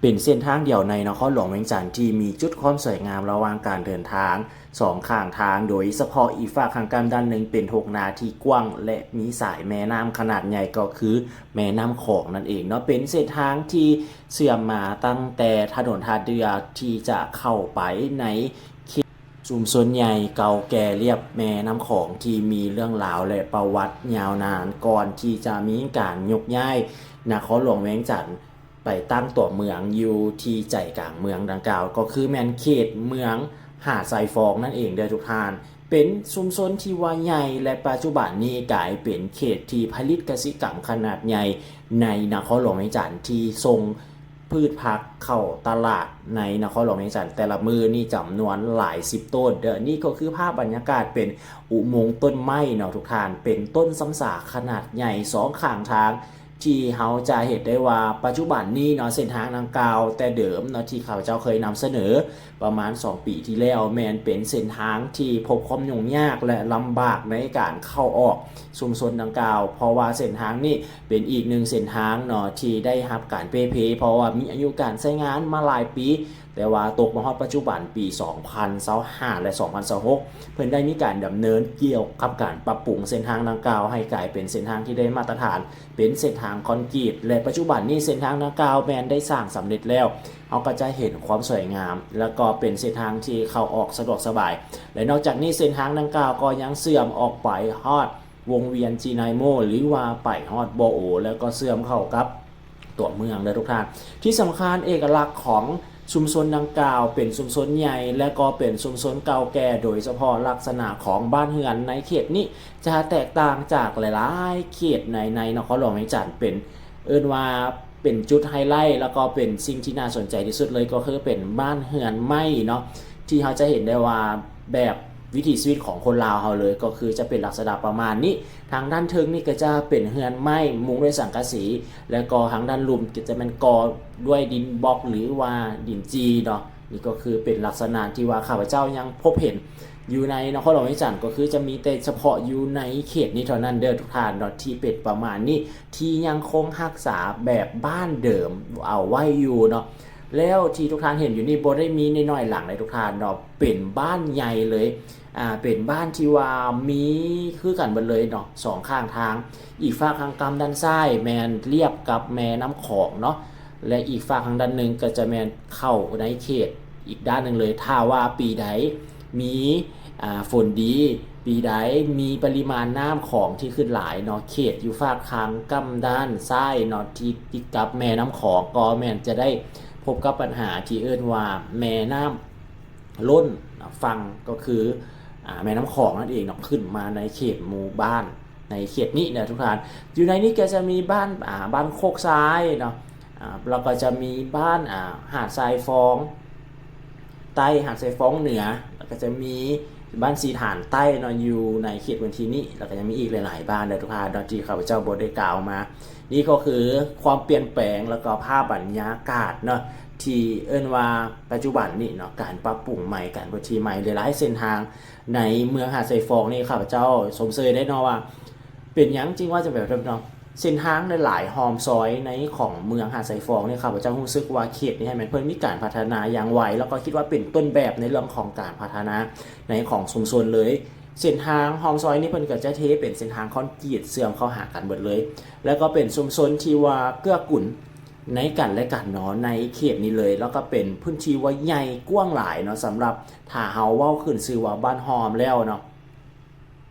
ເປັນເສັ້ນທາງດຽວໃນນະຄອນຫຼວງວຽງຈັນທີ່ມີຈຸດຄວາມສວຍງາມລະຫວ່າງການເດີນທາງສອງຂ້າງທາງ, ໂດຍສະເພາະອີກຟາກທາງກ້າມດ້ານໜຶ່ງເປັນທົ່ງນາທີ່ກວ້າງ ແລະ ມີສາຍແມ່ນ້ຳຂະໜາດໃຫຍ່ກໍຄືແມ່ນ້ຳຂອງນັ້ນເອງເນາະ. ເປັນເສັ້ນທາງທີ່ເຊື່ອມມາຕັ້ງແຕ່ຖະໜົນທ່າເດື່ອທີ່ຈະເຂົ້າໄປໃນເຂດຊຸມຊົນໃຫຍ່ເກົ່າແກ່ລຽບແມ່ນ້ຳຂອງທີ່ມີເລື່ອງລາວ ແລະ ປະຫວັດຍາວນານ ກ່ອນທີ່ຈະມີການຍົກຍ້າຍນະຄອນຫຼວງວຽງຈັນ ໄປຕັ້ງຕົວເມືອງຢູ່ທີ່ໃຈກາງເມືອງດັ່ງກ່າວ ກໍຄືແມ່ນເຂດເມືອງຫາດຊາຍຟອງນັ້ນເອງເດີທຸກທ່ານ. ເປັນຊຸມຊົນທີ່ວ່າໃຫຍ່ ແລະ ປັດຈຸບັນນີ້ກາຍເປັນເຂດທີ່ຜະລິດກະສິກຳຂະໜາດໃຫຍ່ໃນນະຄອນຫຼວງວຽງຈັນ ທີ່ສົ່ງພືດຜັກເຂົ້າຕະຫຼາດໃນນະຄອນຫຼວງວຽງຈັນແຕ່ລະມື້ນີ້ຈຳນວນຫຼາຍສິບໂຕນເດີ. ນີ້ກໍຄືພາບບັນຍາກາດເປັນອຸໂມງຕົ້ນໄມ້ເນາະທຸກທ່ານ, ເປັນຕົ້ນຊຳສາຂະໜາດໃຫຍ່ສອງຂ້າງທາງ ທີ່ເຮົາຈະເຫັນໄດ້ວ່າປັດຈຸບັນນີ້ເນາະ ເສັ້ນທາງດັ່ງກ່າວແຕ່ເດີມເນາະ ທີ່ຂ້າພະເຈົ້າເຄີຍນຳສະເໜີປະມານສອງປີທີ່ແລ້ວ ແມ່ນເປັນເສັ້ນທາງທີ່ພົບຄວາມຫຍຸ້ງຍາກ ແລະ ລຳບາກໃນການເຂົ້າອອກຊຸມຊົນດັ່ງກ່າວ, ເພາະວ່າເສັ້ນທາງນີ້ເປັນອີກໜຶ່ງເສັ້ນທາງເນາະທີ່ໄດ້ຮັບການເປ່ເພ ເພາະວ່າມີອາຍຸການໃຊ້ງານມາຫຼາຍປີ, ແຕ່ວ່າຕົກມາຮອດປັດຈຸບັນປີສອງພັນຊາວຫ້າ ແລະ ສອງພັນຊາວຫົກ ເພິ່ນໄດ້ມີການດຳເນີນກ່ຽວກັບການປັບປຸງເສັ້ນທາງດັ່ງກ່າວໃຫ້ກາຍເປັນເສັ້ນທາງທີ່ໄດ້ມາດຕະຖານ ເປັນເສັ້ນທາງຄອນກຣີດ ແລະ ປັດຈຸບັນນີ້ເສັ້ນທາງດັ່ງກ່າວແມ່ນໄດ້ສ້າງສຳເລັດແລ້ວ. ເຮົາກໍຈະເຫັນຄວາມສວຍງາມ ແລ້ວກໍເປັນເສັ້ນທາງທີ່ເຂົ້າອອກສະດວກສະບາຍ ແລະ ນອກຈາກນີ້ເສັ້ນທາງດັ່ງກ່າວກໍຍັງເຊື່ອມອອກໄປຮອດວົງວຽນຈີນາຍໂມ ຫຼືວ່າໄປຮອດບໍ່ໂອ ແລ້ວກໍເຊື່ອມເຂົ້າກັບຕົວເມືອງເດີທຸກທ່ານ. ທີ່ສຳຄັນເອກະລັກຂອງ ຊຸມຊົນດັ່ງກ່າວເປັນຊຸມຊົນໃຫຍ່ ແລະ ກໍເປັນຊຸມຊົນເກົ່າແກ່, ໂດຍສະເພາະລັກສະນະຂອງບ້ານເຮືອນໃນເຂດນີ້ຈະແຕກຕ່າງຈາກຫຼາຍໆເຂດໃນ ໃນນະຄອນຫຼວງວຽງຈັນ ເປັນ ເອີ້ນວ່າເປັນຈຸດໄຮໄລ ແລ້ວກໍເປັນສິ່ງທີ່ໜ້າສົນໃຈທີ່ສຸດເລີຍ ກໍຄືເປັນບ້ານເຮືອນໄມ້ເນາະ ທີ່ເຮົາຈະເຫັນໄດ້ວ່າແບບວິຖີຊີວິດຂອງຄົນລາວເຮົາເລີຍ ກໍຄືຈະເປັນລັກສະນະປະມານນີ້. ທາງດ້ານເທິງນີ້ກໍຈະເປັນເຮືອນໄມ້ມຸງດ້ວຍສັງກະສີ ແລະ ກໍທາງດ້ານລຸ່ມກໍຈະແມ່ນກໍ່ດ້ວຍດິນບລັອກ ຫຼືວ່າດິນຈີ່ເນາະ. ນີ້ກໍຄືເປັນລັກສະນະທີ່ວ່າຂ້າພະເຈົ້າຍັງພົບເຫັນຢູ່ໃນນະຄອນຫຼວງວຽງຈັນ ກໍຄືຈະມີແຕ່ສະເພາະຢູ່ໃນເຂດນີ້ເທົ່ານັ້ນເດີທຸກທ່ານເນາະ ທີ່ເປັນປະມານນີ້ ທີ່ຍັງຄົງຮັກສາແບບບ້ານເດີມເອົາໄວ້ຢູ່ເນາະ. ແລ້ວທີ່ທຸກທ່ານເຫັນຢູ່ນີ້ບໍ່ໄດ້ມີນ້ອຍໆຫຼັງເດ້ທຸກທ່ານເນາະ ເປັນບ້ານໃຫຍ່ເລີຍ ອ່າ ເປັນບ້ານທີ່ວ່າມີຄືກັນເບິດເລີຍເນາະ ສອງຂ້າງທາງ. ອີກຟາກທາງກ້ຳດ້ານຊ້າຍແມ່ນລຽບກັບແມ່ນ້ຳຂອງເນາະ ແລະ ອີກຟາກທາງດ້ານໜຶ່ງກໍຈະແມ່ນເຂົ້າໃນເຂດອີກດ້ານໜຶ່ງເລີຍ. ຖ້າວ່າປີໃດມີອ່າ ຝົນດີ, ປີໃດມີປະລິມານນ້ຳຂອງທີ່ຂຶ້ນຫຼາຍເນາະ, ເຂດຢູ່ຟາກທາງກ້ຳດ້ານຊ້າຍເນາະ ທີ່ຕິດກັບແມ່ນ້ຳຂອງ ກໍແມ່ນຈະໄດ້ພົບກັບບັນຫາທີ່ເອີ້ນວ່າແມ່ນ້ຳລົ້ນຝັ່ງ ກໍຄື ອ່າ ແມ່ນ້ຳຂອງນັ້ນເອງເນາະ ຂຶ້ນມາໃນເຂດໝູ່ບ້ານ ໃນເຂດນີ້ນະທຸກທ່ານ. ຢູ່ໃນນີ້ກໍຈະມີບ້ານ ອ່າ ບ້ານໂຄກຊາຍເນາະ ອ່າ ແລ້ວກໍຈະມີບ້ານ ອ່າ ຫາດຊາຍຟອງໃຕ້ ຫາດຊາຍຟອງເໜືອ ແລ້ວກໍຈະມີບ້ານສີຖານໃຕ້ເນາະ ຢູ່ໃນເຂດພື້ນທີ່ນີ້ ແລ້ວກໍຍັງມີອີກຫຼາຍໆບ້ານເດີທຸກທ່ານເນາະ ທີ່ຂ້າພະເຈົ້າບໍ່ໄດ້ກ່າວມາ. ນີ້ກໍຄືຄວາມປ່ຽນແປງ ແລ້ວກໍພາບບັນຍາກາດເນາະ ທີ່ເອີ້ນວ່າປັດຈຸບັນນີ້ເນາະ ການປັບປຸງໃໝ່ ການພື້ນທີ່ໃໝ່ ຫຼາຍໆເສັ້ນທາງ ໃນເມືອງຫາດຊາຍຟອງນີ້ ຂ້າພະເຈົ້າຊົມເຊີຍໄດ້ເນາະວ່າ ເປັນຫຍັງຈຶ່ງວ່າຈະແບບນັ້ນເນາະ ເສັ້ນທາງຫຼາຍໆຮ່ອມຊອຍໃນຂອງເມືອງຫາດຊາຍຟອງນີ້ ຂ້າພະເຈົ້າຮູ້ສຶກວ່າເຂດນີ້ໃຫ້ແມ່ນເພິ່ນມີການພັດທະນາຢ່າງໄວ ແລ້ວກໍຄິດວ່າເປັນຕົ້ນແບບໃນເລື່ອງຂອງການພັດທະນາໃນຂອງຊຸມຊົນເລີຍ. ເສັ້ນທາງຮ່ອມຊອຍນີ້ເພິ່ນກໍຈະເທເປັນເສັ້ນທາງຄອນກຣີດເຊື່ອມເຂົ້າຫາກັນເບິດເລີຍ ແລ້ວກໍເປັນຊຸມຊົນທີ່ວ່າເກື້ອກຸນໃນກັນແລະກັນເນາະ ໃນເຂດນີ້ເລີຍ ແລ້ວກໍເປັນພື້ນທີ່ວ່າໃຫຍ່ກວ້າງຫຼາຍເນາະ ສຳລັບ ຖ້າເຮົາເວົ້າຂຶ້ນຊື່ວ່າບ້ານຮອມແລ້ວເນາະ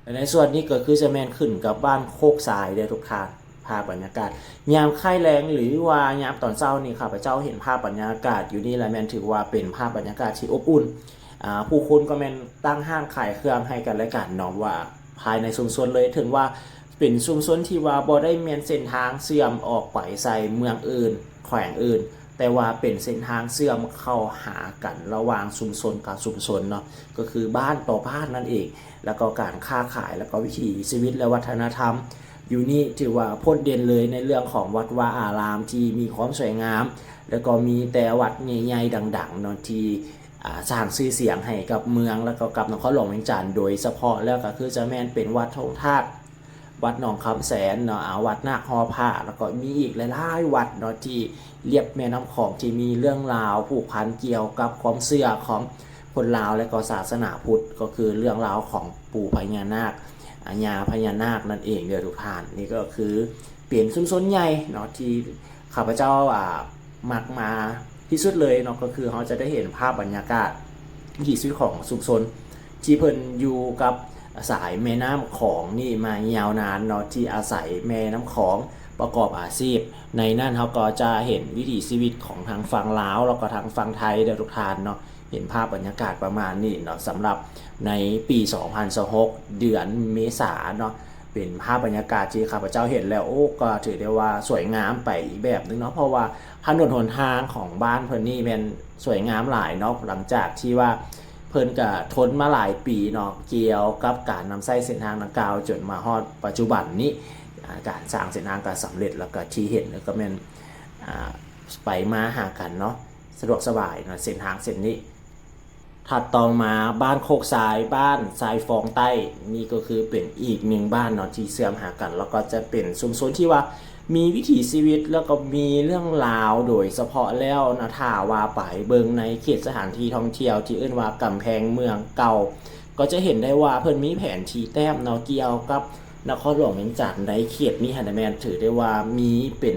ແລະ ໃນສ່ວນນີ້ກໍຄືຈະແມ່ນຂຶ້ນກັບບ້ານໂຄກຊາຍເດີທຸກທ່ານ. ພາບບັນຍາກາດຍາມຄ້າຍແລງ ຫຼືວ່າຍາມຕອນເຊົ້ານີ້ ຂ້າພະເຈົ້າເຫັນພາບບັນຍາກາດຢູ່ນີ້ລະ ແມ່ນຖືວ່າເປັນພາບບັນຍາກາດທີ່ອົບອຸ່ນ ອ່າ ຜູ້ຄົນກໍແມ່ນຕັ້ງຮ້ານຂາຍເຄື່ອງໃຫ້ກັນແລະກັນເນາະ ວ່າພາຍໃນຊຸມຊົນເລີຍ ເຖິງວ່າເປັນຊຸມຊົນທີ່ວ່າບໍ່ໄດ້ແມ່ນເສັ້ນທາງເຊື່ອມອອກໄປໃສ່ເມືອງອື່ນ ແຂວງອື່ນ ແຕ່ວ່າເປັນເສັ້ນທາງເຊື່ອມເຂົ້າຫາກັນລະຫວ່າງຊຸມຊົນກັບຊຸມຊົນເນາະ ກໍຄືບ້ານຕໍ່ບ້ານນັ້ນເອງ ແລ້ວກໍການຄ້າຂາຍ ແລ້ວກໍວິຖີຊີວິດ ແລະ ວັດທະນະທຳຢູ່ນີ້ ຖືວ່າໂດດເດັ່ນເລີຍໃນເລື່ອງຂອງວັດວາອາຣາມທີ່ມີຄວາມສວຍງາມ ແລ້ວກໍມີແຕ່ວັດໃຫຍ່ໆດັງໆເນາະ ທີ່ ອ່າ ສ້າງຊື່ສຽງໃຫ້ກັບເມືອງ ແລ້ວກໍກັບນະຄອນຫຼວງວຽງຈັນໂດຍສະເພາະ ແລ້ວກໍຄືຈະແມ່ນເປັນວັດໂທງທາດ ວັດໜອງຄຳແສນເນາະ ອາ ວັດນາກຫໍພະ ແລ້ວກໍມີອີກຫຼາຍໆວັດເນາະ ທີ່ລຽບແມ່ນ້ຳຂອງ ທີ່ມີເລື່ອງລາວຜູກພັນກ່ຽວກັບຄວາມເຊື່ອຂອງຄົນລາວ ແລະກໍສາສະໜາພຸດ ກໍຄືເລື່ອງລາວຂອງປູ່ພະຍານາກ ອາ ຍ່າພະຍານາກນັ້ນເອງເດີທຸກທ່ານ. ນີ້ກໍຄືເປັນຊຸມຊົນໃຫຍ່ເນາະ ທີ່ຂ້າພະເຈົ້າ ອາ ມັກມາທີ່ສຸດເລີຍເນາະ ກໍຄືເຮົາຈະໄດ້ເຫັນພາບບັນຍາກາດວິຖີຊີວິດຂອງຊຸມຊົນ ທີ່ເພິ່ນຢູ່ກັບສາຍແມ່ນ້ຳຂອງນີ້ມາຍາວນານເນາະ ທີ່ອາໄສແມ່ນ້ຳຂອງປະກອບອາຊີບ. ໃນນັ້ນເຮົາກໍຈະເຫັນວິຖີຊີວິດຂອງທາງຝັ່ງລາວ ແລ້ວກໍທາງຝັ່ງໄທເດີທຸກທ່ານເນາະ. ເຫັນພາບບັນຍາກາດປະມານນີ້ເນາະ ສຳລັບໃນປີສອງພັນຊາວຫົກ ເດືອນເມສາເນາະ. ເປັນພາບບັນຍາກາດທີ່ຂ້າພະເຈົ້າເຫັນແລ້ວ ໂອ້ ກໍຖືໄດ້ວ່າສວຍງາມໄປອີກແບບໜຶ່ງເນາະ ເພາະວ່າຖະໜົນຫົນທາງຂອງບ້ານເພິ່ນນີ້ແມ່ນສວຍງາມຫຼາຍເນາະ. ຫຼັງຈາກທີ່ວ່າເພິ່ນກະທົນມາຫຼາຍປີເນາະ ກ່ຽວກັບການນຳໃຊ້ເສັ້ນທາງດັ່ງກ່າວ ຈົນມາຮອດປັດຈຸບັນນີ້ ອາ ການສ້າງເສັ້ນທາງກໍສຳເລັດ ແລ້ວກໍທີ່ເຫັນກໍແມ່ນ ອາ ໄປມາຫາກັນເນາະ ສະດວກສະບາຍເນາະ ເສັ້ນທາງເສັ້ນນີ້. ຖັດຕໍ່ມາບ້ານໂຄກຊາຍ ບ້ານຊາຍຟອງໃຕ້ ນີ້ກໍຄືເປັນອີກໜຶ່ງບ້ານເນາະ ທີ່ເຊື່ອມຫາກັນ ແລ້ວກໍຈະເປັນຊຸມຊົນທີ່ວ່າມີວິຖີຊີວິດ ແລ້ວກໍມີເລື່ອງລາວ ໂດຍສະເພາະແລ້ວນະ ຖ້າວ່າໄປເບິ່ງໃນເຂດສະຖານທີ່ທ່ອງທ່ຽວທີ່ເອີ້ນວ່າກຳແພງເມືອງເກົ່າ ກໍຈະເຫັນໄດ້ວ່າເພິ່ນມີແຜນທີ່ແຕ້ມເນາະ ກ່ຽວກັບນະຄອນຫຼວງວຽງຈັນໃນເຂດນີ້ຫັ້ນນະ ແມ່ນຖືໄດ້ວ່າມີເປັນ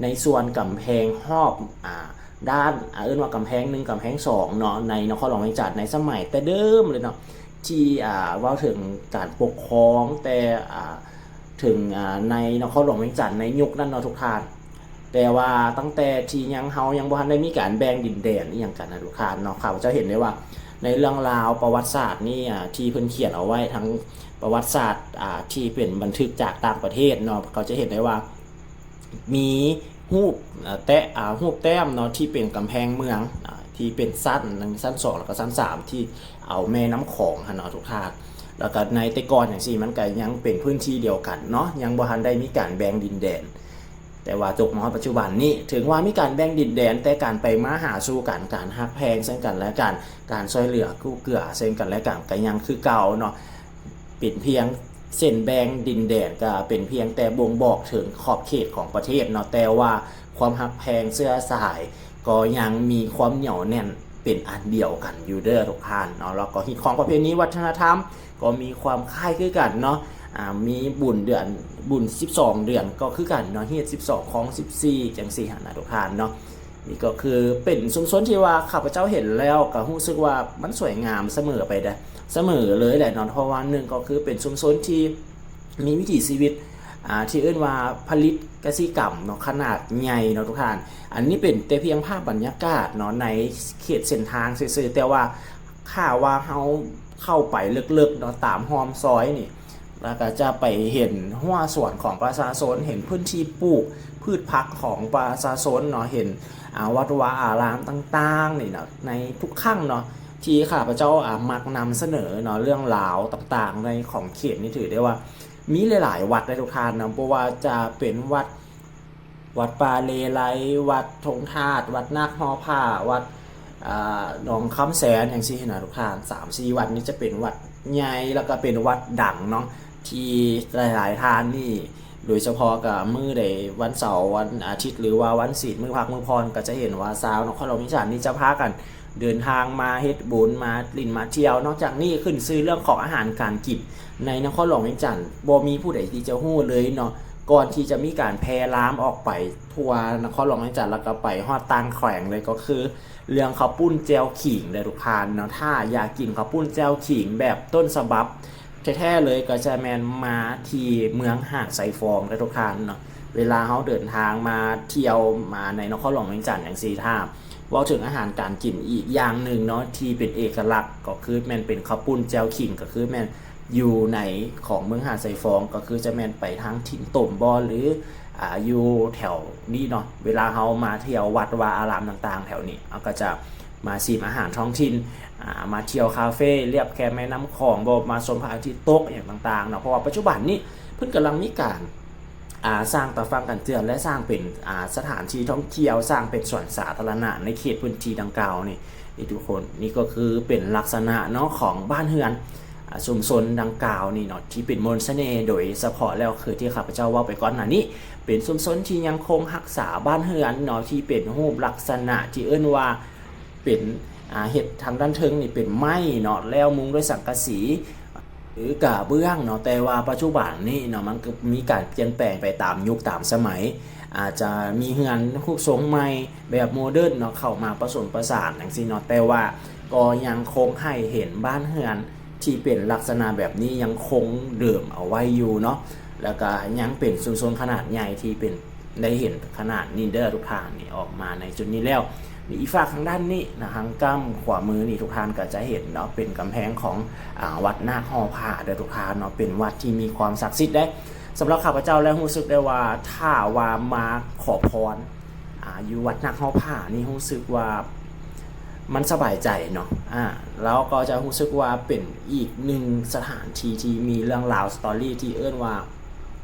ໃນສ່ວນກຳແພງຮອບ ອາ ດ້ານ ອາ ເອີ້ນວ່າກຳແພງໜຶ່ງ ກຳແພງສອງເນາະ ໃນນະຄອນຫຼວງວຽງຈັນໃນສະໄໝແຕ່ເດີມເລີຍເນາະ ທີ່ ອາ ເວົ້າເຖິງການປົກຄອງແຕ່ ອາ ເຖິງ ອາ ໃນນະຄອນຫຼວງວຽງຈັນໃນຍຸກນັ້ນເນາະທຸກທ່ານ. ແຕ່ວ່າຕັ້ງແຕ່ທີ່ຍັງ ເຮົາຍັງບໍ່ທັນໄດ້ມີການແບ່ງດິນແດນອີ່ຫຍັງກັນນະທຸກທ່ານເນາະ ຂ້າພະເຈົ້າເຫັນໄດ້ວ່າໃນເລື່ອງລາວປະຫວັດສາດນີ້ ອາ ທີ່ເພິ່ນຂຽນເອົາໄວ້ ທັງປະຫວັດສາດ ອາ ທີ່ເປັນບັນທຶກຈາກຕ່າງປະເທດເນາະ ເຂົາຈະເຫັນໄດ້ວ່າ ມີຮູບ ເອີ ແຕະ ອາ ຮູບແຕ້ມເນາະ ທີ່ເປັນກຳແພງເມືອງ ອາ ທີ່ເປັນຊັ້ນໜຶ່ງ ຊັ້ນສອງ ແລ້ວກໍຊັ້ນສາມ ທີ່ເອົາແມ່ນ້ຳຂອງຫັ້ນເນາະທຸກທ່ານ. ແລ້ວກໍໃນແຕ່ກ່ອນຈັ່ງຊີ້ ມັນກໍຍັງເປັນພື້ນທີ່ດຽວກັນເນາະ ຍັງບໍ່ທັນໄດ້ມີການແບ່ງດິນແດນ. ແຕ່ວ່າຕົກມາຮອດປັດຈຸບັນນີ້ ເຖິງວ່າມີການແບ່ງດິນແດນ ແຕ່ການໄປມາຫາສູ່ກັນ ການຮັກແພງເຊິ່ງກັນແລະກັນ ການຊ່ວຍເຫຼືອກູ້ເກື້ອເຊິ່ງກັນແລະກັນ ກໍຍັງຄືເກົ່າເນາະ. ເປັນພຽງເສັ້ນແບ່ງດິນແດນ ກໍເປັນພຽງແຕ່ບົ່ງບອກເຖິງຂອບເຂດຂອງປະເທດເນາະ ແຕ່ວ່າຄວາມຮັກແພງເຊື້ອສາຍກໍຍັງມີຄວາມໜຽວແໜ້ນເປັນອັນດຽວກັນຢູ່ເດີທຸກທ່ານເນາະ. ແລ້ວກໍຮີດຄອງປະເພນີວັດທະນະທຳກໍມີຄວາມຄ້າຍຄືກັນເນາະ ອາ ມີບຸນເດືອນ ບຸນສິບສອງເດືອນກໍຄືກັນເນາະ ຮີດສິບສອງ ຄອງສິບສີ່ ຈັ່ງຊີ້ຫັ້ນນະທຸກທ່ານເນາະ. ນີ້ກໍຄືເປັນຊຸມຊົນທີ່ວ່າຂ້າພະເຈົ້າເຫັນແລ້ວກໍຮູ້ສຶກວ່າມັນສວຍງາມສະເໝີໄປເດ້ ສະເໝີເລີຍແຫຼະເນາະ ເພາະວ່າໜຶ່ງກໍຄືເປັນຊຸມຊົນທີ່ມີວິຖີຊີວິດ ອາ ທີ່ເອີ້ນວ່າຜະລິດກະສິກຳເນາະ ຂະໜາດໃຫຍ່ເນາະທຸກທ່ານ. ອັນນີ້ເປັນແຕ່ພຽງພາບບັນຍາກາດເນາະ ໃນເຂດເສັ້ນທາງຊື່ໆ ແຕ່ວ່າຖ້າວ່າເຮົາເຂົ້າໄປເລິກໆເນາະ ຕາມຮ່ອມຊອຍນີ້ ແລ້ວກໍຈະໄປເຫັນຮົ້ວສວນຂອງປະຊາຊົນ ເຫັນພື້ນທີ່ປູກພືດຜັກຂອງປະຊາຊົນເນາະ ເຫັນ ອາ ວັດວາອາຣາມຕ່າງໆນີ້ເນາະ. ໃນທຸກຄັ້ງເນາະ ທີ່ຂ້າພະເຈົ້າ ອາ ມັກນຳສະເໜີເນາະ ເລື່ອງລາວຕ່າງໆໃນຂອງເຂດນີ້ ຖືໄດ້ວ່າມີຫຼາຍໆວັດເດ້ທຸກທ່ານເນາະ ບໍ່ວ່າຈະເປັນວັດ ວັດປ່າເລໄລ, ວັດທົ່ງທາດ, ວັດນາກຫໍພະ, ວັດ ອາ ໜອງຄຳແສນ ຈັ່ງຊີ້ນະທຸກທ່ານ. ສາມສີ່ວັດນີ້ຈະເປັນວັດໃຫຍ່ ແລ້ວກໍເປັນວັດດັງເນາະ ທີ່ຫຼາຍໆທ່ານນີ້ ໂດຍສະເພາະກໍມື້ໃດ ວັນເສົາ ວັນອາທິດ ຫຼືວ່າວັນສິນ ມື້ພັກມື້ຜ່ອນ ກໍຈະເຫັນວ່າຊາວນະຄອນຫຼວງວຽງຈັນນີ້ຈະພາກັນເດີນທາງມາເຮັດບຸນ ມາຫຼິ້ນມາທ່ຽວ. ນອກຈາກນີ້ ຂຶ້ນຊື່ເລື່ອງຂອງອາຫານການກິນໃນນະຄອນຫຼວງວຽງຈັນ ບໍ່ມີຜູ້ໃດທີ່ຈະຮູ້ເລີຍເນາະ ກ່ອນທີ່ຈະມີການແຜ່ລາມອອກໄປທົ່ວນະຄອນຫຼວງວຽງຈັນ ແລ້ວກໍໄປຮອດຕ່າງແຂວງເລີຍ ກໍຄືເລື່ອງເຂົ້າປຸ້ນແຈ່ວຂີງເດີທຸກທ່ານເນາະ. ຖ້າຢາກກິນເຂົ້າປຸ້ນແຈ່ວຂີງແບບຕົ້ນສະບັບແທ້ໆເລີຍ ກໍຈະແມ່ນມາທີ່ເມືອງຫາດຊາຍຟອງເດີທຸກທ່ານເນາະ. ເວລາເຮົາເດີນທາງມາທ່ຽວມາໃນນະຄອນຫຼວງວຽງຈັນຈັ່ງຊີ້ ຖ້າເວົ້າເຖິງອາຫານການກິນອີກຢ່າງໜຶ່ງເນາະ ທີ່ເປັນເອກະລັກ ກໍຄືແມ່ນເປັນເຂົ້າປຸ້ນແຈ່ວຂີງ ກໍຄືແມ່ນ ຢູ່ໃນຂອງເມືອງຫາດຊາຍຟອງ ກໍຄືຈະແມ່ນໄປທາງຖິ່ນຕົມບໍ ຫຼື ອາ ຢູ່ແຖວນີ້ເນາະ. ເວລາເຮົາມາທ່ຽວວັດວາອາຣາມຕ່າງໆແຖວນີ້ ເຮົາກໍຈະມາຊິມອາຫານທ້ອງຖິ່ນ ອາ ມາທ່ຽວຄາເຟລຽບແຄມແມ່ນ້ຳຂອງບໍ ມາຊົມພະອາທິດຕົກຫຍັງຕ່າງໆເນາະ. ເພາະວ່າປັດຈຸບັນນີ້ເພິ່ນກຳລັງມີການ ອາ ສ້າງຕາຝັ່ງກັນເຈື່ອນ ແລະ ສ້າງເປັນ ອາ ສະຖານທີ່ທ່ອງທ່ຽວ ສ້າງເປັນສວນສາທາລະນະໃນເຂດພື້ນທີ່ດັ່ງກ່າວນີ້ ນີ້ທຸກຄົນ. ນີ້ກໍຄືເປັນລັກສະນະເນາະ ຂອງບ້ານເຮືອນ ອ່າ ຊຸມຊົນດັ່ງກ່າວນີ້ເນາະ ທີ່ເປັນມົນສະເໜ່ ໂດຍສະເພາະແລ້ວຄືທີ່ຂ້າພະເຈົ້າເວົ້າໄປກ່ອນໜ້ານີ້ ເປັນຊຸມຊົນທີ່ຍັງຄົງຮັກສາບ້ານເຮືອນເນາະ ທີ່ເປັນຮູບລັກສະນະທີ່ເອີ້ນວ່າເປັນ ອ່າ ເຮັດທາງດ້ານເທິງນີ້ເປັນໄມ້ເນາະ ແລ້ວມຸງດ້ວຍສັງກະສີ ຫຼືກະເບື້ອງເນາະ, ແຕ່ວ່າປັດຈຸບັນນີ້ເນາະ ມັນກໍມີການປ່ຽນແປງໄປຕາມຍຸກຕາມສະໄໝ, ອາດຈະມີເຮືອນຮູບຊົງໃໝ່ແບບໂມເດີນເນາະ ເຂົ້າມາປະສົມປະສານຈັ່ງຊີ້ເນາະ, ແຕ່ວ່າກໍຍັງຄົງໃຫ້ເຫັນບ້ານເຮືອນທີ່ເປັນລັກສະນະແບບນີ້ຍັງຄົງເດີມເອົາໄວ້ຢູ່ເນາະ, ແລ້ວກະຍັງເປັນຊຸມຊົນຂະໜາດໃຫຍ່ທີ່ເປັນ ໄດ້ເຫັນຂະໜາດນີ້ເດີທຸກທ່ານ ນີ້ອອກມາໃນຈຸດນີ້ແລ້ວ. ນີ້ອີກຟາກທາງດ້ານນີ້ນະ ທາງກ້ຳຂວາມືນີ້ ທຸກທ່ານກໍຈະເຫັນເນາະ ເປັນກຳແພງຂອງ ອາ ວັດນາກຫໍພະເດີທຸກທ່ານເນາະ, ເປັນວັດທີ່ມີຄວາມສັກສິດເດ້. ສຳລັບຂ້າພະເຈົ້າແລ້ວຮູ້ສຶກໄດ້ວ່າ ຖ້າວ່າມາຂໍພອນ ອາ ຢູ່ວັດນາກຫໍພະນີ້ ຮູ້ສຶກວ່າມັນສະບາຍໃຈເນາະ, ອາ ລາວກໍຈະຮູ້ສຶກວ່າເປັນອີກໜຶ່ງສະຖານທີ່ທີ່ມີເລື່ອງລາວ ສະຕໍຣີ ທີ່ເອີ້ນວ່າ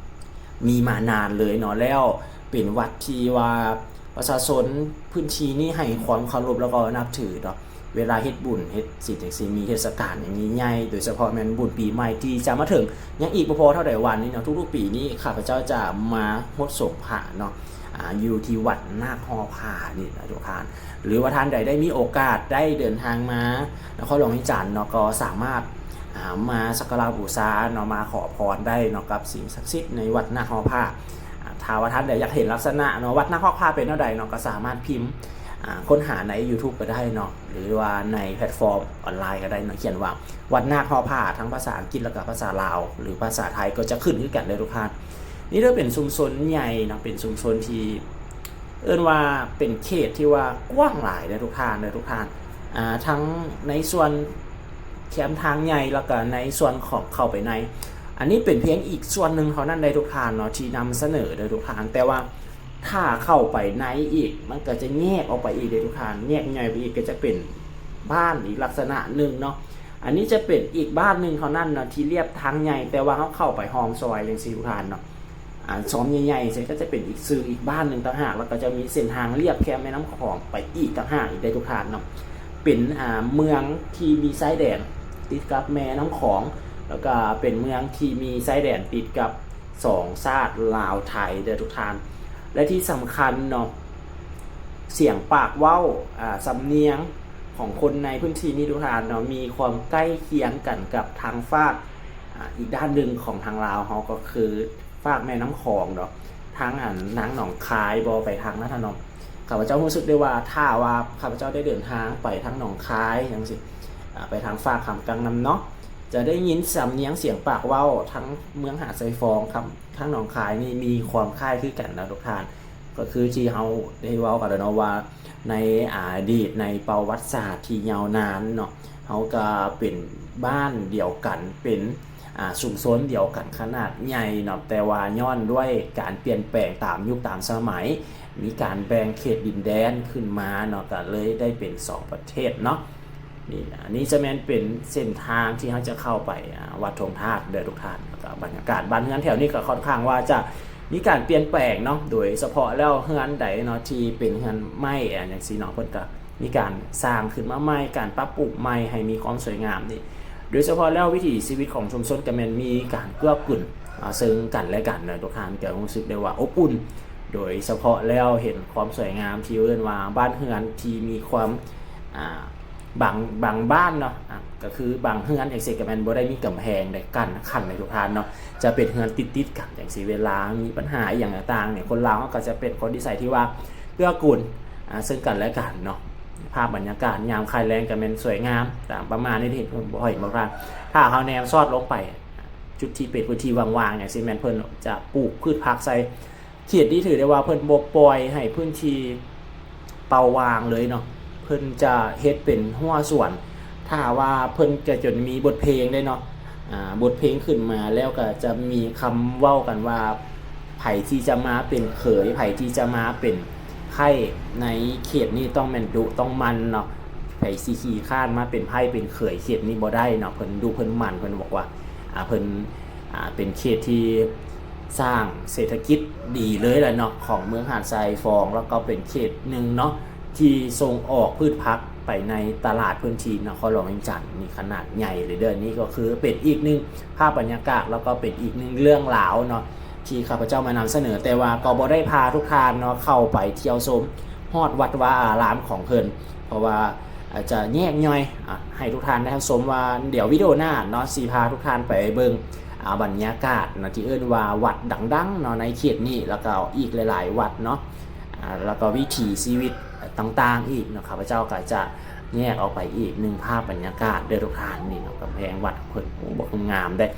ມີມານານເລີຍເນາະ, ແລ້ວເປັນວັດທີ່ວ່າປະຊາຊົນພື້ນທີ່ນີ້ໃຫ້ຄວາມເຄົາລົບ ແລ້ວກໍນັບຖືເນາະ. ເວລາເຮັດບຸນເຮັດສິນຈັ່ງຊີ້ ມີເທດສະການຫຍັງໃຫຍ່ໆ ໂດຍສະເພາະແມ່ນບຸນປີໃໝ່ທີ່ຈະມາເຖິງ ຍັງອີກບໍ່ພໍເທົ່າໃດວັນນີ້ເນາະ, ທຸກໆປີນີ້ຂ້າພະເຈົ້າຈະມາຫົດສົມພະເນາະ ອາ ຢູ່ທີ່ວັດນາກຫໍພະນີ້ນະທຸກທ່ານ. ຫຼືວ່າທ່ານໃດໄດ້ມີໂອກາດໄດ້ເດີນທາງມານະຄອນຫຼວງວຽງຈັນເນາະ ກໍສາມາດ ອາ ມາສັກກາລະບູຊາເນາະ, ມາຂໍພອນໄດ້ເນາະ ກັບສິ່ງສັກສິດໃນວັດນາກຫໍພະ. ອາ ຖ້າວ່າທ່ານໃດຢາກເຫັນລັກສະນະເນາະ ວັດນາກຫໍພະເປັນແນວໃດເນາະ ກໍສາມາດພິມ ອາ ຄົ້ນຫາໃນຢູທູບກໍໄດ້ເນາະ ຫຼືວ່າໃນແພລດຟອມອອນລາຍກໍໄດ້ເນາະ, ຂຽນວ່າວັດນາກຫໍພະ ທັງພາສາອັງກິດ ແລ້ວກໍພາສາລາວ ຫຼືພາສາໄທ ກໍຈະຂຶ້ນຄືກັນເດີທຸກທ່ານ. ນີ້ເດີເປັນຊຸມຊົນໃຫຍ່ເນາະ, ເປັນຊຸມຊົນທີ່ ເອີ້ນວ່າເປັນເຂດທີ່ວ່າກວ້າງຫຼາຍເດີທຸກທ່ານ ເດີທຸກທ່ານ, ອາ ທັງໃນສ່ວນແຄມທາງໃຫຍ່ ແລ້ວກໍໃນສ່ວນຂອງເຂົ້າໄປໃນ. ອັນນີ້ເປັນພຽງອີກສ່ວນໜຶ່ງເທົ່ານັ້ນເດີທຸກທ່ານເນາະ ທີ່ນຳສະເໜີເດີທຸກທ່ານ, ແຕ່ວ່າຖ້າເຂົ້າໄປໃນອີກ ມັນກໍຈະແຍກອອກໄປອີກເດີທຸກທ່ານ, ແຍກຍ່ອຍໄປອີກກໍຈະເປັນບ້ານອີກລັກສະນະໜຶ່ງເນາະ. ອັນນີ້ຈະເປັນອີກບ້ານໜຶ່ງເທົ່ານັ້ນເນາະ ທີ່ລຽບທາງໃຫຍ່ ແຕ່ວ່າເຮົາເຂົ້າໄປຮ່ອງຊອຍຈັ່ງຊີ້ທຸກທ່ານເນາະ. ອາ ຊອມໃຫຍ່ໆ ເຊິ່ງກໍຈະເປັນອີກຊື່ອີກບ້ານໜຶ່ງຕ່າງຫາກ ແລ້ວກໍຈະມີເສັ້ນທາງລຽບແຄມແມ່ນ້ຳຂອງໄປອີກຕ່າງຫາກອີກເດ້ທຸກທ່ານເນາະ. ເປັນ ອາ ເມືອງທີ່ມີຊາຍແດນຕິດກັບແມ່ນ້ຳຂອງ ແລ້ວກໍເປັນເມືອງທີ່ມີຊາຍແດນຕິດກັບສອງຊາດລາວໄທເດີທຸກທ່ານ. ແລະທີ່ສຳຄັນເນາະ ສຽງປາກເວົ້າ ອາ ສຳນຽງຂອງຄົນໃນພື້ນທີ່ນີ້ທຸກທ່ານເນາະ ມີຄວາມໃກ້ຄຽງກັນກັບທາງຟາກ ອາ ອີກດ້ານໜຶ່ງຂອງທາງລາວເຮົາ ກໍຄື ຟາກແມ່ນ້ຳຂອງເນາະ, ທາງອັນນາງໜອງຄາຍບໍ ໄປທາງນັ້ນເນາະ. ຂ້າພະເຈົ້າຮູ້ສຶກໄດ້ວ່າ ຖ້າວ່າຂ້າພະເຈົ້າໄດ້ເດີນທາງໄປທາງໜອງຄາຍຈັ່ງຊີ້ ອາ ໄປທາງຟາກຄຳກັງນຳເນາະ ຈະໄດ້ຍິນສຳນຽງສຽງປາກເວົ້າທັງເມືອງຫາດຊາຍຟອງ ຄຳ ທາງໜອງຄາຍນີ້ມີຄວາມຄ້າຍຄືກັນນະທຸກທ່ານ. ກໍຄືທີ່ເຮົາໄດ້ເວົ້າກັນແລ້ວເນາະວ່າ ໃນອະດີດ ໃນປະຫວັດສາດທີ່ຍາວນານເນາະ ເຮົາກໍເປັນບ້ານດຽວກັນ ເປັນ ອາ ຊຸມຊົນດຽວກັນຂະໜາດໃຫຍ່ເນາະ, ແຕ່ວ່າຍ້ອນດ້ວຍການປ່ຽນແປງຕາມຍຸກຕາມສະໄໝ ມີການແບ່ງເຂດດິນແດນຂຶ້ນມາເນາະ, ກໍເລີຍໄດ້ເປັນສອງປະເທດເນາະ. ນີ້ ອັນນີ້ຈະແມ່ນເປັນເສັ້ນທາງທີ່ເຮົາຈະເຂົ້າໄປ ອາ ວັດທົ່ງທາດເດີທຸກທ່ານ. ແລ້ວກໍບັນຍາກາດບ້ານເຮືອນແຖວນີ້ກໍຄ່ອນຂ້າງວ່າຈະມີການປ່ຽນແປງເນາະ, ໂດຍສະເພາະແລ້ວເຮືອນໃດເນາະທີ່ເປັນເຮືອນໄມ້ ອາ ຈັ່ງຊີ້ເນາະ ເພິ່ນກໍ ມີການສ້າງຂຶ້ນມາໃໝ່ ການປັບປຸງໃໝ່ໃຫ້ມີຄວາມສວຍງາມນີ້ ໂດຍສະເພາະແລ້ວວິຖີຊີວິດຂອງຊຸມຊົນກໍແມ່ນມີການເກື້ອກູນ ອາ ເຊິ່ງກັນແລະກັນເນາະ ທຸກທ່ານກໍຮູ້ສຶກໄດ້ວ່າອົບອຸ່ນ. ໂດຍສະເພາະແລ້ວເຫັນຄວາມສວຍງາມທີ່ເອີ້ນວ່າບ້ານເຮືອນທີ່ມີຄວາມ ອາ ບາງ ບາງບ້ານເນາະ ອາ ກໍຄືບາງເຮືອນຈັ່ງຊີ້ກໍແມ່ນບໍ່ໄດ້ມີກຳແພງໃດກັ້ນຂັ້ນໃນທຸກທ່ານເນາະ ຈະເປັນເຮືອນຕິດໆກັນຈັ່ງຊີ້ ເວລາມີບັນຫາອີ່ຫຍັງຕ່າງໆນີ້ ຄົນລາວເຮົາກໍຈະເປັນຄົນນິໄສທີ່ວ່າເກື້ອກູນ ອາ ເຊິ່ງກັນແລະກັນເນາະ. ພາບບັນຍາກາດຍາມຄາຍແລ້ງກໍແມ່ນສວຍງາມຕາມປະມານນີ້ທີ່ເຫັນ ບໍ່ເຫັນບໍ່ທ່ານ ຖ້າເຮົາແນມສອດລົງໄປຈຸດທີ່ເປັນພື້ນທີ່ວ່າງໆ ຫຍັງຊີ້ ແມ່ນເພິ່ນຈະປູກພືດຜັກໃສ່ ເຂດນີ້ຖືໄດ້ວ່າເພິ່ນບໍ່ປ່ອຍໃຫ້ພື້ນທີ່ເປົ່າວ່າງເລີຍເນາະ ເພິ່ນຈະເຮັດເປັນຮົ້ວສວນ. ຖ້າວ່າເພິ່ນກະຈົນມີບົດເພງເດ້ເນາະ ອາ ບົດເພງຂຶ້ນມາແລ້ວກະຈະມີຄຳເວົ້າກັນວ່າ ໃຜທີ່ຈະມາເປັນເຂີຍ ໃຜທີ່ຈະມາເປັນໃພ້ໃນເຂດນີ້ ຕ້ອງແມ່ນດຸຕ້ອງໝັ່ນເນາະ, ໃຜຊິຂີ້ຄ້ານມາເປັນໃພ້ເປັນເຂີຍເຂດນີ້ບໍ່ໄດ້ເນາະ. ເພິ່ນດຸເພິ່ນໝັ່ນ ເພິ່ນບອກວ່າ ອາ ເພິ່ນ ອາ ເປັນເຂດທີ່ສ້າງເສດຖະກິດດີເລີຍແຫຼະເນາະ ຂອງເມືອງຫາດຊາຍຟອງ ແລ້ວກໍເປັນເຂດໜຶ່ງເນາະ ທີ່ສົ່ງອອກພືດຜັກ ໄປໃນຕະຫຼາດພື້ນທີ່ນະຄອນຫຼວງວຽງຈັນນີ້ຂະໜາດໃຫຍ່ເລີຍເດີ້. ນີ້ກໍຄືເປັນອີກໜຶ່ງພາບບັນຍາກາດ ແລ້ວກໍເປັນອີກໜຶ່ງເລື່ອງລາວເນາະ ທີ່ຂ້າພະເຈົ້າມານຳສະເໜີ, ແຕ່ວ່າກໍບໍ່ໄດ້ພາທຸກທ່ານເນາະເຂົ້າໄປທ່ຽວຊົມຮອດວັດວາອາຣາມຂອງເພິ່ນ ເພາະວ່າອາດຈະແຍກຍ່ອຍ ອາ ໃຫ້ທຸກທ່ານໄດ້ຮັບຊົມວ່າ ດຽວວິດີໂອໜ້າເນາະ ຊິພາທຸກທ່ານໄປເບິ່ງ ອາ ບັນຍາກາດເນາະ ທີ່ເອີ້ນວ່າວັດດັງໆເນາະໃນເຂດນີ້ ແລ້ວກໍອີກຫຼາຍໆວັດເນາະ ອາ ແລ້ວກໍວິຖີຊີວິດຕ່າງໆອີກເນາະ. ຂ້າພະເຈົ້າກໍຈະແຍກອອກໄປອີກໜຶ່ງພາບບັນຍາກາດເດີ້ທຸກທ່ານ. ນີ້ເນາະ ກຳແພງວັດເພິ່ນ ໂອ້ ບັກງາມເດ້.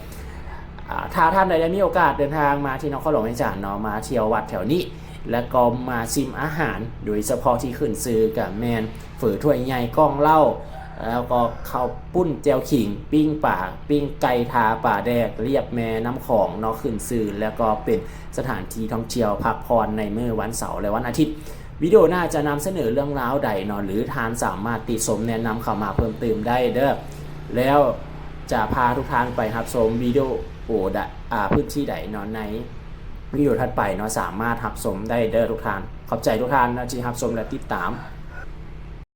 ອາ ຖ້າທ່ານໃດໄດ້ມີໂອກາດເດີນທາງມາທີ່ນະຄອນຫຼວງວຽງຈັນເນາະ ມາທ່ຽວວັດແຖວນີ້ ແລ້ວກໍມາຊິມອາຫານ ໂດຍສະເພາະທີ່ຂຶ້ນຊື່ກໍແມ່ນເຝີຖ້ວຍໃຫຍ່ ກ້ອງເຫຼົ້າ ແລ້ວກໍເຂົ້າປຸ້ນແຈ່ວຂິງ ປີ້ງປາ ປີ້ງໄກ່ທາປາແດກ ລຽບແມ່ນ້ຳຂອງເນາະ ຂຶ້ນຊື່ ແລ້ວກໍເປັນສະຖານທີ່ທ່ອງທ່ຽວພັກຜ່ອນໃນມື້ວັນເສົາ ແລະ ວັນອາທິດ. ວິດີໂອໜ້າຈະນຳສະເໜີເລື່ອງລາວໃດເນາະ ຫຼື ທ່ານສາມາດຕິຊົມແນະນຳເຂົ້າມາເພີ່ມຕື່ມໄດ້ເດີ້ ແລ້ວຈະພາທຸກທ່ານໄປຮັບຊົມວິດີໂອໃດ ອາ ພື້ນທີ່ໃດເນາະ ໃນວິດີໂອຖັດໄປເນາະ ສາມາດຮັບຊົມໄດ້ເດີ້ທຸກທ່ານ. ຂອບໃຈທຸກທ່ານເນາະທີ່ຮັບຊົມ ແລະ ຕິດຕາມ.